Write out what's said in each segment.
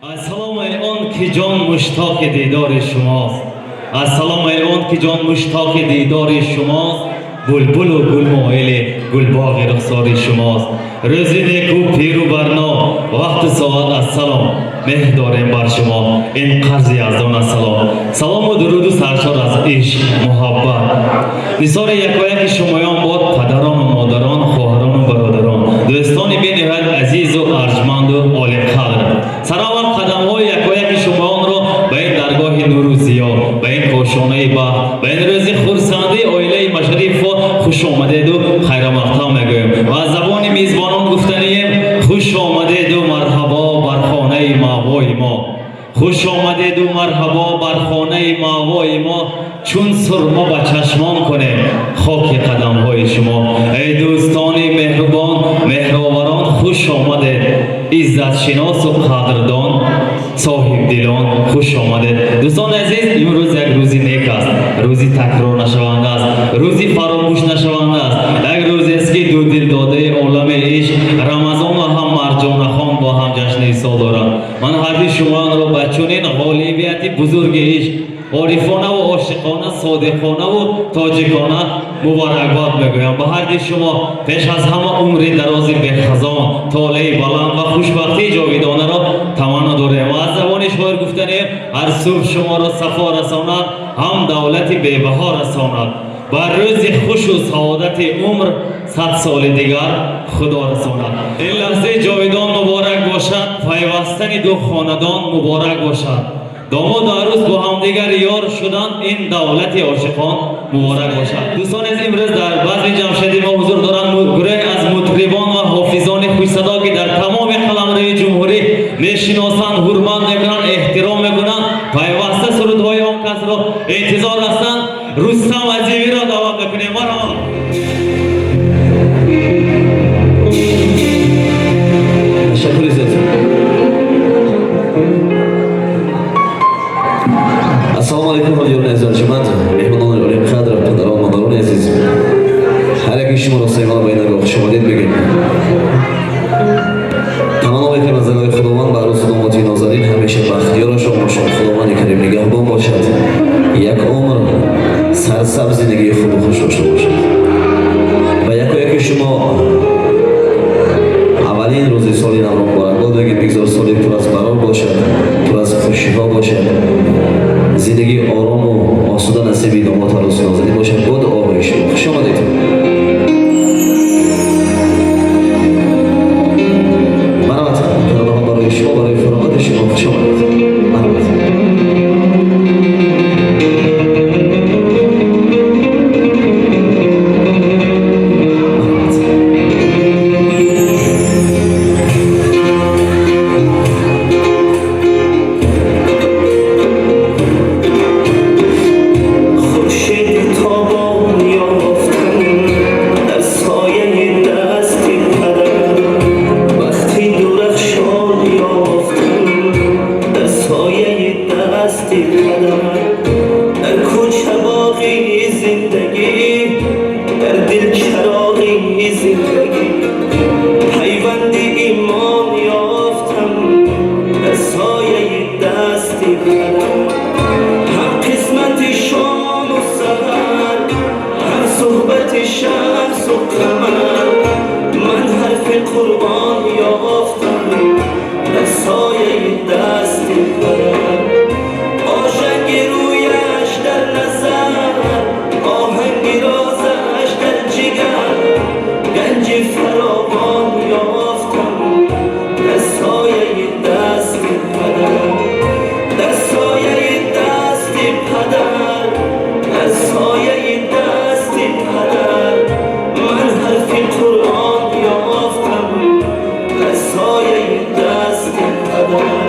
Ассалом эй он ки ҷон муштоқи дидори шумост, ассалом эй он ки ҷон муштоқи дидори шумост, булбулу гулмоили гулбоғи рухсори шумост. Рӯзи неку пиру барно, вақту соат, ассалом, меҳр дорем бар шумо, ин қарзи яздон, ассалом. Салому дуруду саршор аз ишқ, муҳаббат нисори якояки шумоён бод, падарону модарон, хоҳарону бародарон, дӯстони бениҳоят азизу арҷманду олиқадр. Сараввал қадамҳои якояки шумоёнро ба ин даргоҳи нуру зиё, ба ин кошонаи бахт, ба ин рӯзи хурсандии оилаи Машарифо хуш омадеду хайрамақтам мегӯем ва аз забони мизбонон гуфтанием: хуш омадеду марҳабо бар хонаи маъвои мо, хуш омадеду марҳабо бар хонаи маъвои мо, чун сурма ба чашмон кунем хоки қадамҳои шумо. Эй дӯстони меҳрубон, меҳроварон, хуш омадед, иззатшиносу қадрдон, соҳибдилон, хуш омадед. Дӯстони азиз, имрӯз як рӯзи нек аст, рӯзи такрорнашаванда аст, рӯзи фаромӯшнашаванда аст, як рӯзест, ки ду дилдодаи олами ишқ, Рамазон ва ҳам Марҷонахон, бо ҳам ҷашни сол доранд. Ман ҳарди шумоёнро ба чунин ғолибияти бузурги ишқ, орифонаву ошиқона, содиқонаву тоҷикона муборакбод мегӯям. Ба ҳарди шумо пеш аз ҳама умри дарози бехазон, толеи баланд ва хушбахтии ҷовидонаро таманно дорем ва аз забони шоир гуфтанем: ҳар субҳ шуморо сафо расонад, ҳам давлати бебаҳо расонад, бар рӯзи хушу саодати умр 100 соли дигар Худо расонад. Ин лаҳзаи ҷовидон муборак бошад, пайвастани ду хонадон муборак бошад, домоду арӯс бо ҳамдигар ёр шуданд, ин давлати ошиқон муборак бошад. Дӯстони азиз, имрӯз дар базми ҷамшеди мо ҳузур доранд гурӯҳе аз мутрибон ва ҳофизони хушсадо, ки дар тамоми қаламрави ҷумҳурӣ мешиносанд, ҳурмат мекунанд, эҳтиром мекунанд, пайваста сурудҳои он касро интизор ҳастанд. Рустам Азимиро даъват мекунем, марҳамат. Ташаккури зиёд. Ассалому алайкум, ҳозирони азиз арҷуманд, меҳмонони олиқадр, падарон, модарони азиз. Ҳар яки шуморо самимона ба ин даргоҳ хушомадед мегӯем. Таманно мекунем аз даргоҳи Худованд ба арӯсу домоди нозанин ҳамеша бахтиёрашон бошад, Худованди карим нигаҳбон бошад, як умр сарсабз, зиндагии хубу хуш дошта бошад. Ва яко яки шумо аввалин рӯзи соли навро муборакбод мегӯем. Бигзор соли пур аз барор бошад, пур аз хушиҳо бошад, зиндагии орому осуда насиби домод арӯси нозанин бошад. Бо дуоҳои шумо. Хуш омадед. Марҳамат, таронаҳо барои шумо, барои фароғати шумо. Хуш омадед, марҳамат. Марҳамат. Хуршеди тобон ёфтам дар сояи дасти падар, бахти дурахшон ёфтам дар сояи дасти падар, дар кӯча боғи зиндагӣ, дар дил чароғи зиндагӣ, пайванди имон ёфтам дар сояи дасти падар. Ҳам қисмати шому саҳар, ҳам суҳбати шамсу қамар, ман ҳарфи Қуръон ёфтам дар сояи дасти падар. Ошанги рӯяш дар назар, оҳанги розаш дар ҷигар, ганҷи фаровон ёфтам дар сояи дасти падар, дар сояи дасти падар, дар сояи дасти падар, ман ҳарфи Қуръон ёфтам дар сояи дасти падар.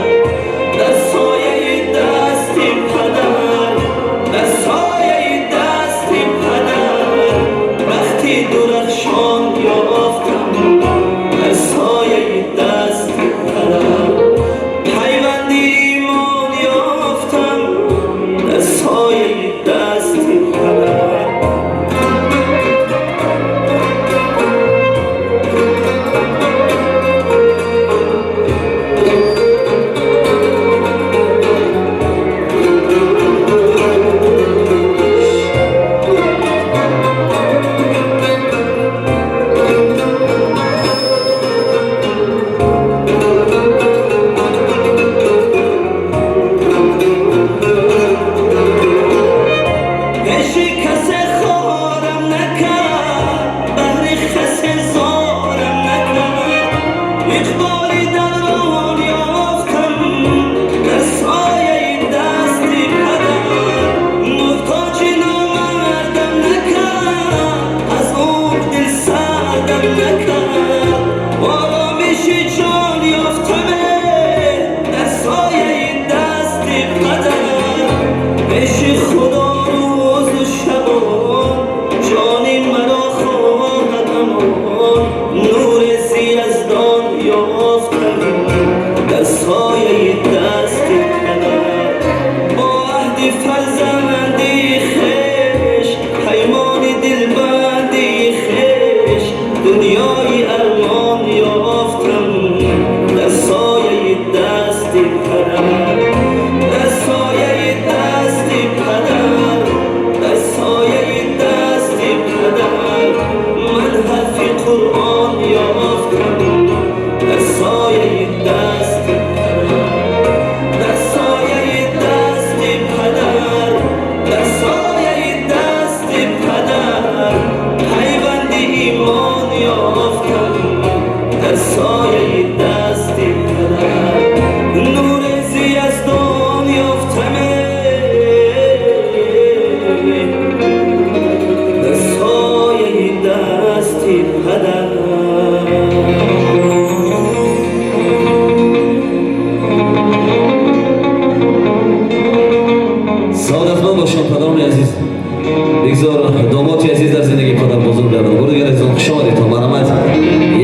Бигзор домоти азиз дар зиндагӣ падар бузург гарданд. Бори дигар, азизон, хуш омадедтон. Марҳамат,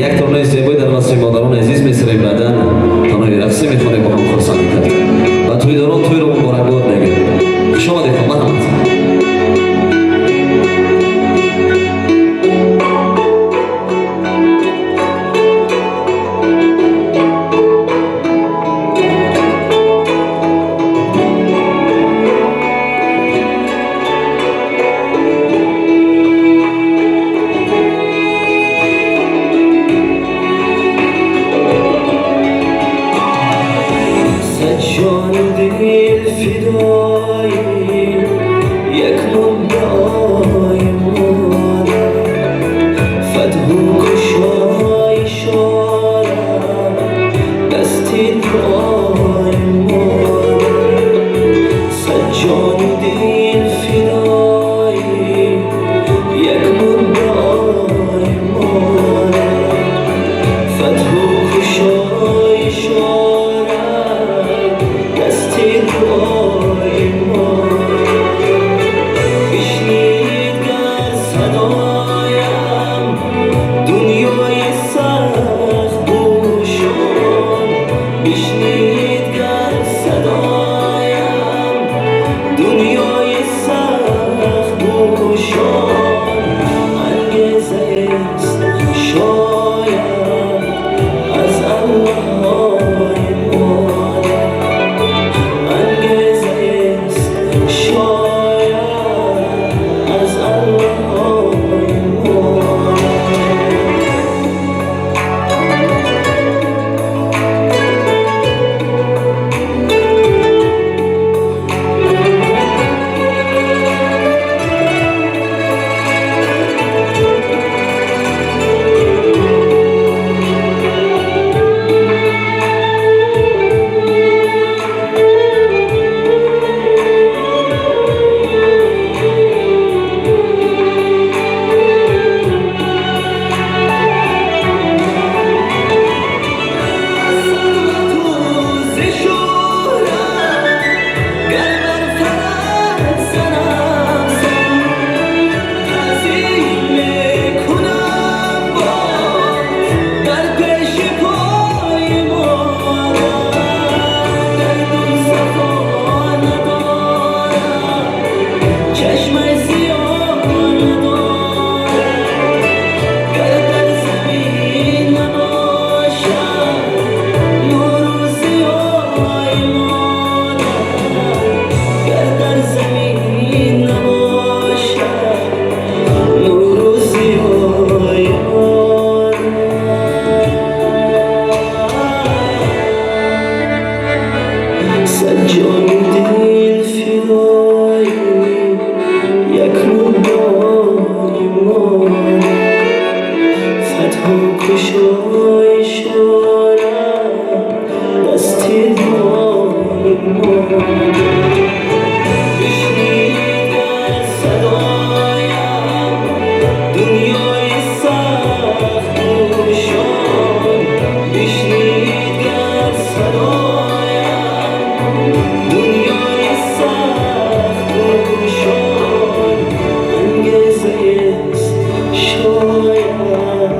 як таронаи зебои дар васфи модарони азиз месароем, баъдан таронаи рақсӣ мехонем, бо ҳам хурсандӣ кард. Ба тӯйдорон тӯйро муборакбод мегӯем. Хуш омадедтон, марҳамат. Сад ҷону дил фидои як муддаои модар, фатҳу кушои шорам дасти дуои модар. Сад ҷону дил фидои як муддаои модар, фатҳу кушои шорам дасти дуои модар. Бишнид гар садоям дунёи сахт гӯшон, бишнид гар садоям дунёи сахт гӯшон, ангезаест шояд аз Аллоҳи модар, ангезаест шояд аз Аллоҳи модар. Садмату шӯҳрат гар бар фалак занам сар, таъзим мекунам боз дар пеши пои модар. Дарду сафо надорам, чашми сиёҳ надорам, гар дар замин набошад нуру зиёи модар, гар дар замин набошад нуру зиёи модар. Сад ҷону дил фидои як муддаои модар, фатҳу кушои шорам дасти дуои модар. Бишнид гар садоям дунёи сахт гӯшон, бишнид гар садоям дунёи сахт гӯшон, ангезаест шояд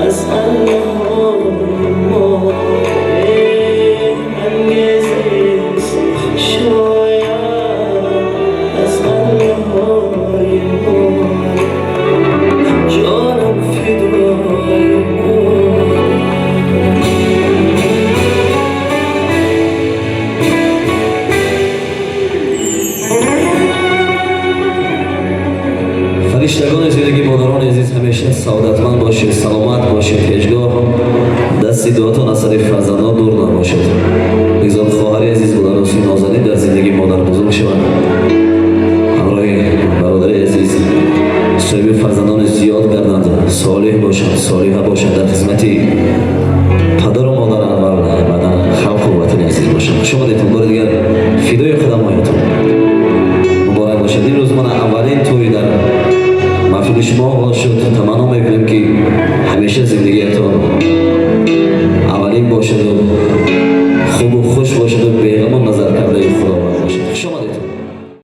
аз Аллоҳи модар, ангезаест шояд аз Аллоҳи модар. Ҷонам фидои модар. Фариштагони зиндагӣ, модарони азиз, ҳамеша саодатманд бошед, саломат бошед, ҳеҷ гоҳ дасти дуотон аз сари фарзандон дур набошад. Бигзор хоҳари азиз Гуларӯси нозанин дар зиндагии модар бузург шаванд, ҳамроҳи бародари азиз соҳиби фарзандони зиёд гарданд, солеҳ бошанд, солиҳа бошанд, дар хизмати падару модар аввал, баъдан халқу ватани азиз бошанд. Хуш омадедтон бори дигар, фидои худамоятон. Муборак бошад. Имрӯз мана аввалин тӯй дар маҳфили шумо оғоз шуд. Таманно мекунем, ки ҳамеша зиндагиятон аввалин бошаду хубу хуш бошаду беғаму назар кардаи Худованд бошад. Хуш